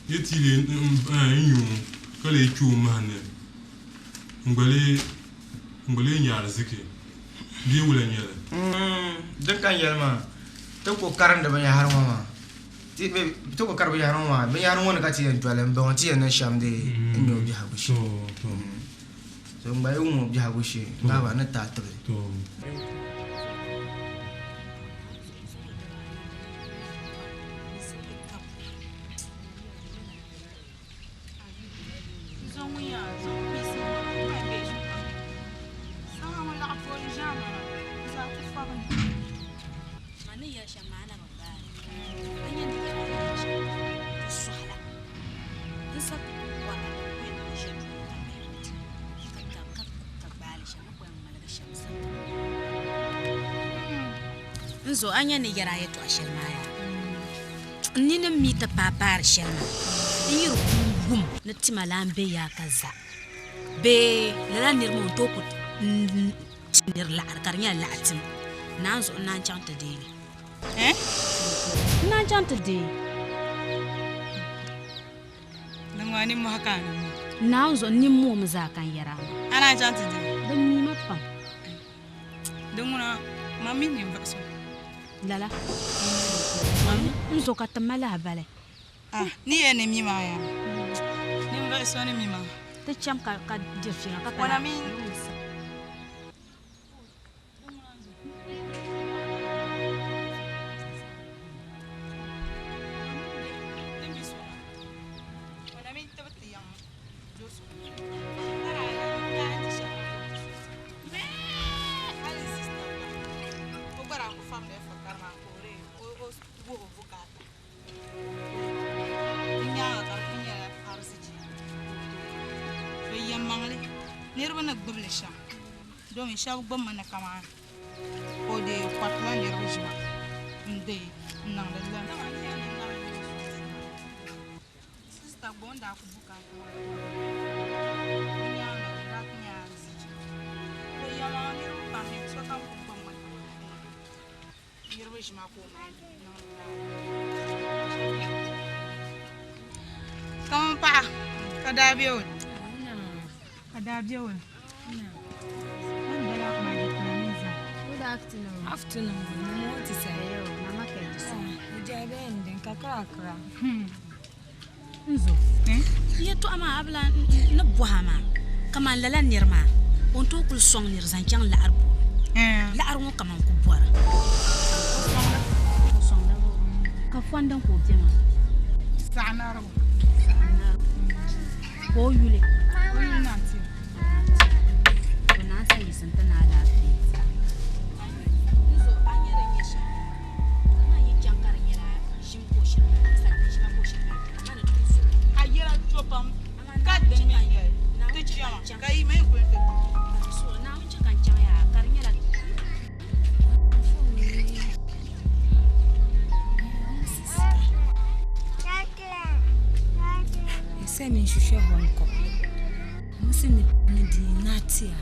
Yi ti lee n yu o ka lee kpe o mahi ni n gba lee nya ariziki bee wula n-nyɛ li? Din ka n yɛli maa, ti ku karindi binyahari ŋɔ maa. Ti ku kari binyahari ŋɔ maa, binyahari ŋɔ ni ka ti yɛn doli m-bɔŋɔ ti yɛn niŋ shɛm dee n-nya o biɛhigu shee. So n gba yi wum o biɛhigu shee, ŋaaba ni ti a tibili. N zo a nya ni yɛri a yɛtɔɣ shɛli maa yaa? N nini mi ti paai paari shɛli maa, n yi di kul wum ni tima lan be yaa ka za bee lala nir maa o ni tooi ku ti nir laɣiri ka di nyɛla laɣ tim, naan zuɣu n naan chaŋ ti deei li. N naan chaŋ ti deei. Di ŋɔ nimmohi ka a niŋ maa. Naan zuɣu n nimmoo mi zaa ka n yɛr a maa. A naan chaŋ ti deei? Di mi ma pam. Di ŋuna ma mi ninvuɣ so. Lala. N zo ka ti ma lahabali. Ah, ni yɛn ni mi maa yaa. Ninvuɣ so ni mi maa. Ti cham ka diri fiɛŋa ka kana. Niriba ni gbubi li shɛm domi shɛba gbubimi ni kamani o deei kɔritila niriba ʒima n-deei n-niŋdi li Sista gba o ni daa ku bukaata maa di nyaaŋa di daa ti nyɛla arzichi. To yɛlimaŋli niriba pam mi sokam ku gbubimi kamani niriba ʒima ka o mali niŋdi lala. Kaman paɣa ka daa be o ka daa be o Good afternoon. Afternoon. Mo ti sɛ. Mama kɛ so. Ujɛ bɛ ndin kakra kakra. Nzo. Yɛtɔɣa maa a bi lan ni bɔha maa kaman lala nir maa o ni tooi kuli sɔŋ nir zaŋ chaŋ laɣiri puuni. Laɣiri ŋɔ kaman ku bɔra. O sɔŋda bɔ? Ka fɔndiŋ ka o be maa. Saɣinarigu. Ka o yuli. O yuli Nanti. O naan sa yiɣisi n-ti ni alaafee. Nzo, a nya din nyɛ shɛm yaa? Kaman yi chaŋ ka di nyɛla ʒim ka o shiri mali, salima ʒima ka o shiri mali tira, ma ni tooi so. A yɛla to pam ka dini mi n-yɛli ti chama ka yi mi kuli ti. Naawuni chɛ ka n chaŋ yaa ka di nyɛla. Sɛ menhwehwɛ hɔ nkɔ. Ɔmo se ne ne din Nate a.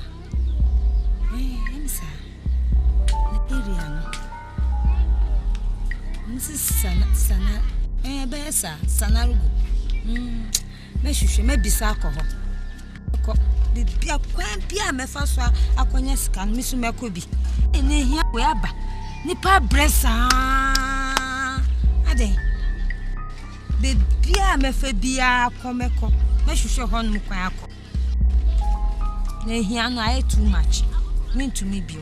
Ɛɛ ɛne saa. Na area no. Ɔmo se sana sana ɛɛ ɛbɛyɛ saa Sanargo. Mm mɛhwehwɛ mɛbisa akɔ hɔ. Kɔ bebia kwan bia a mɛfa so akɔnya sika no me so mɛkɔ bi. Ɛna ehia wei aba. Nipa abrɛ saa adɛn. Baabiara a mɛfa biara kɔ mɛkɔ. Mɛhwehwɛ hɔnom kwan akɔ. Na ahia no ayɛ too much. Mentumi bio.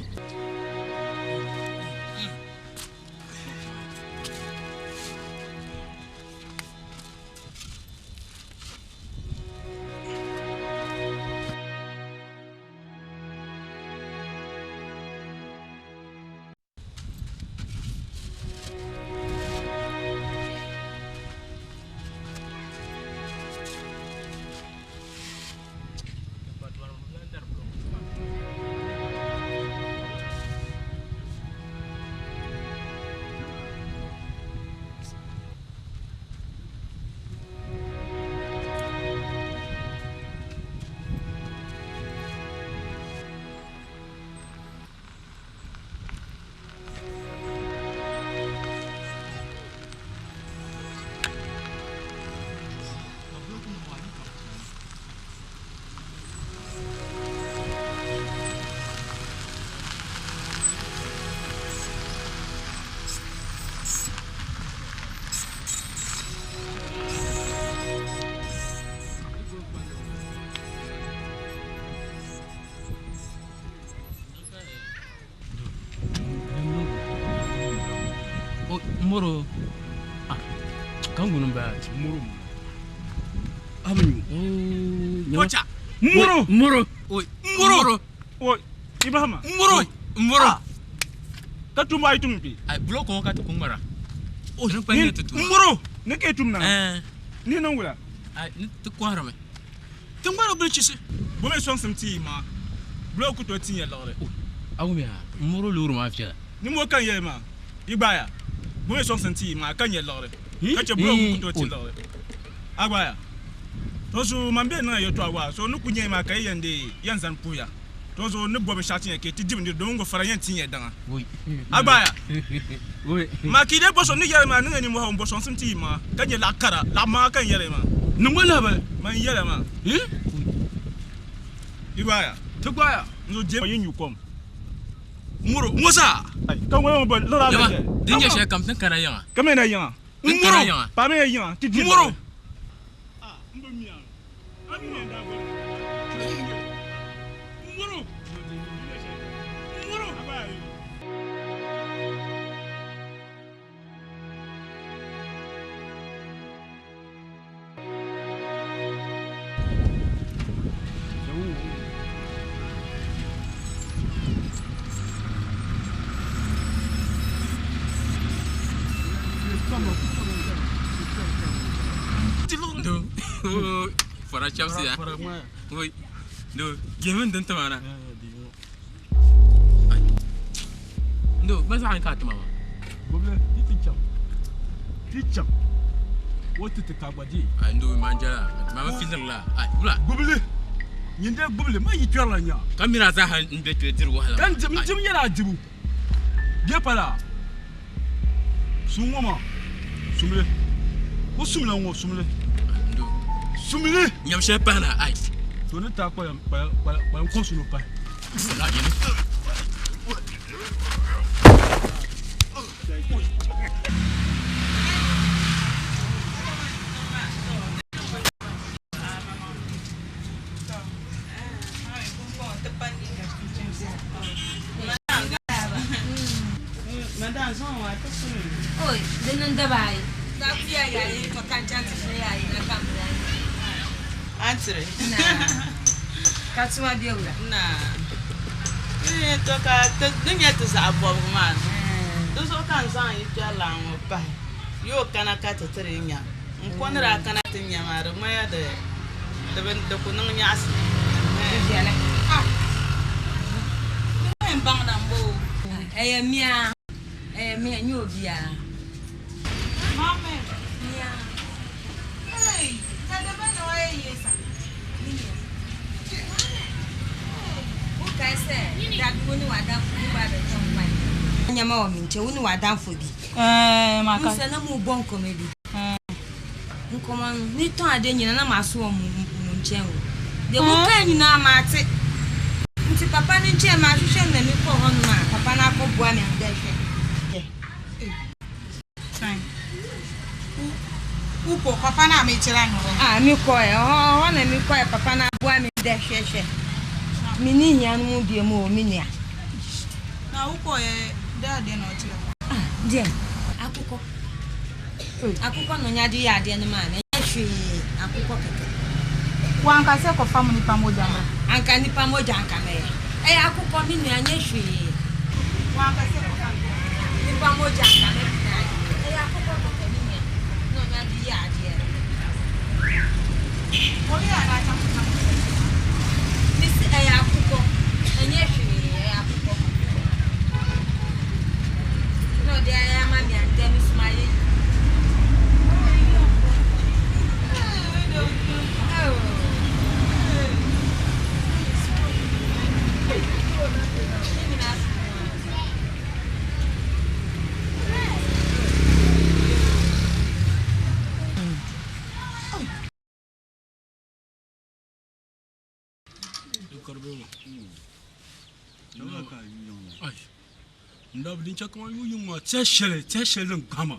Moro. Ah, kan ŋuni m-bala? Moro. Amunyu. Kocha. Moro. Moro. Moro. Oi, Ibrahima. Moro. Moro. Ka tum ay tum bi. Ay bulo ko ka ti kuŋmara. O ni pa nyɛ ti tuma. Moro. Ni ke tum na. Eh. Ni niŋ wula. Ay ni ti kɔhirimi. Ti ŋmara bilichisi. Bo mi sɔŋsim ti yi maa. Bulo ku tooi ti nya liɣiri. Awumiya, Moro loori maa viɛla. Ni mo ka n yɛli maa, yi gbaaya. Bo mi sɔŋsim ti yi maa ka nya liɣiri. Ka chɛ bulo ku tooi ti liɣiri. A gbaaya. To zuɣu man be niŋ ya yɛtɔɣa waa, so ni ku nya maa ka yi yɛn deei yɛn zani puhi ya. To zuɣu ni bo binshɛɣu ti ya ka yi ti di bindira domin ŋɔ fara yɛn ti ya daŋa. A gbaaya. Maa ka yi dee bo so ni yɛli maa niŋ ya nimmohi m-bo sɔŋsim ti yi maŋa ka nyɛ laɣ kara, laɣ maŋa ka n yɛli maa. Niŋ ŋɔ lahibali. Man yɛli maa. Yi gbaaya. Ti gbaaya. N zo je yi nyu kom. Muro, ŋɔ zaa. Ka ŋɔ yɛn bo liɣiri a Yaba, lajɛ. din nyɛ shɛli kam ti ni kana yiŋa. Ka mi na yiŋa. Ti ni kana yiŋa. Paɣa mi na yiŋa. Ti di Muro. Do. Fara chɛbisiya. Oi. Do. Gemi din tima na. Do, ba zaɣa ka tima maa. Gbubili ti ti chaŋ. Ti chaŋ. O ti ti ka gba di. Ai ndo man jala. Ma ba filiri la. Ai wula. Gbubili. Nyin dee gbubili ma yi kpɛrila nya. Ka mira zaa n be kpe diri wahala. Ka n dim dim nyɛla a dibu. Bɛ pala. Sum ŋɔ maa. Sumli. Ko sumla ŋɔ sumli. Ndo. Sumli. Nyam shɛli pahi na ai. To ni taa kpalim kpalim kpalim kɔŋ suno pahi. La yini. Oi, di niŋ daba ayi. Antire. Ka tuma be wula? Naa. To ka di nyɛ ti zaɣ bɔbigu maa di zuɣu ka n zaŋ yi kpɛrilan ŋɔ pahi yoo kana ka ti tiri nya n ko ni daa kana ti nya maa di ŋmaya di di ku niŋ nyaɣasi. Di viɛla. Ɛyɛ mia, ɛyɛ mia, nyɛ o bia. Mia. Wokae sɛ dabi wo ne w'adamfo bi ba abɛtɔ nkwan. Nneɛma wɔ me nkyɛn, wo ne w'adamfo bi. Maka. Wohu sɛ na mobɔ nkɔmmɔ bi. Nkɔmmɔ no, metɔn adeɛ nyinaa na maso wɔ mo mo nkyɛn o. Deɛ mokae nyinaa mate. Nti papa no nkyɛn mahwehwɛ no na mekɔɔ hɔnom a papa no akɔboa me a mebɛhwɛ. Wokɔ papa no a mekyerɛ no hɔ. Ah, mekɔɛ hɔ hɔ na mekɔɛ papa no aboa me dɛ hwɛhwɛ. Me ne hia no mu bie mu o, me nua. Na wokɔɛ dɛ adeɛ na ɔkyerɛ wo. Ah, deɛ akokɔ. Akokɔ na ɔnya de yɛ adeɛ no maa me. Ɛnyɛ hwee, akokɔ kɛkɛ. Wanka sɛ kɔfa mu nipa mogya mmra. Anka nipa mogya anka mɛyɛ. Ɛyɛ akokɔ me nua, ɛnyɛ hwee. Wanka sɛ kɔfa nipa mogya anka mɛtumi ayɛ. Ɛyɛ akokɔ kɛkɛ me nua na ɔnya de yɛ adeɛ no. Oyi a na akyam Mesi ɛyɛ akokɔ, ɛnyɛ hwee, ɛyɛ akokɔ. Na ɔde ayɛ ama me andɛ me so mayɛ yi. N dabi din chɛ ka man yuui yiŋ maa, tɛha shɛli din gahima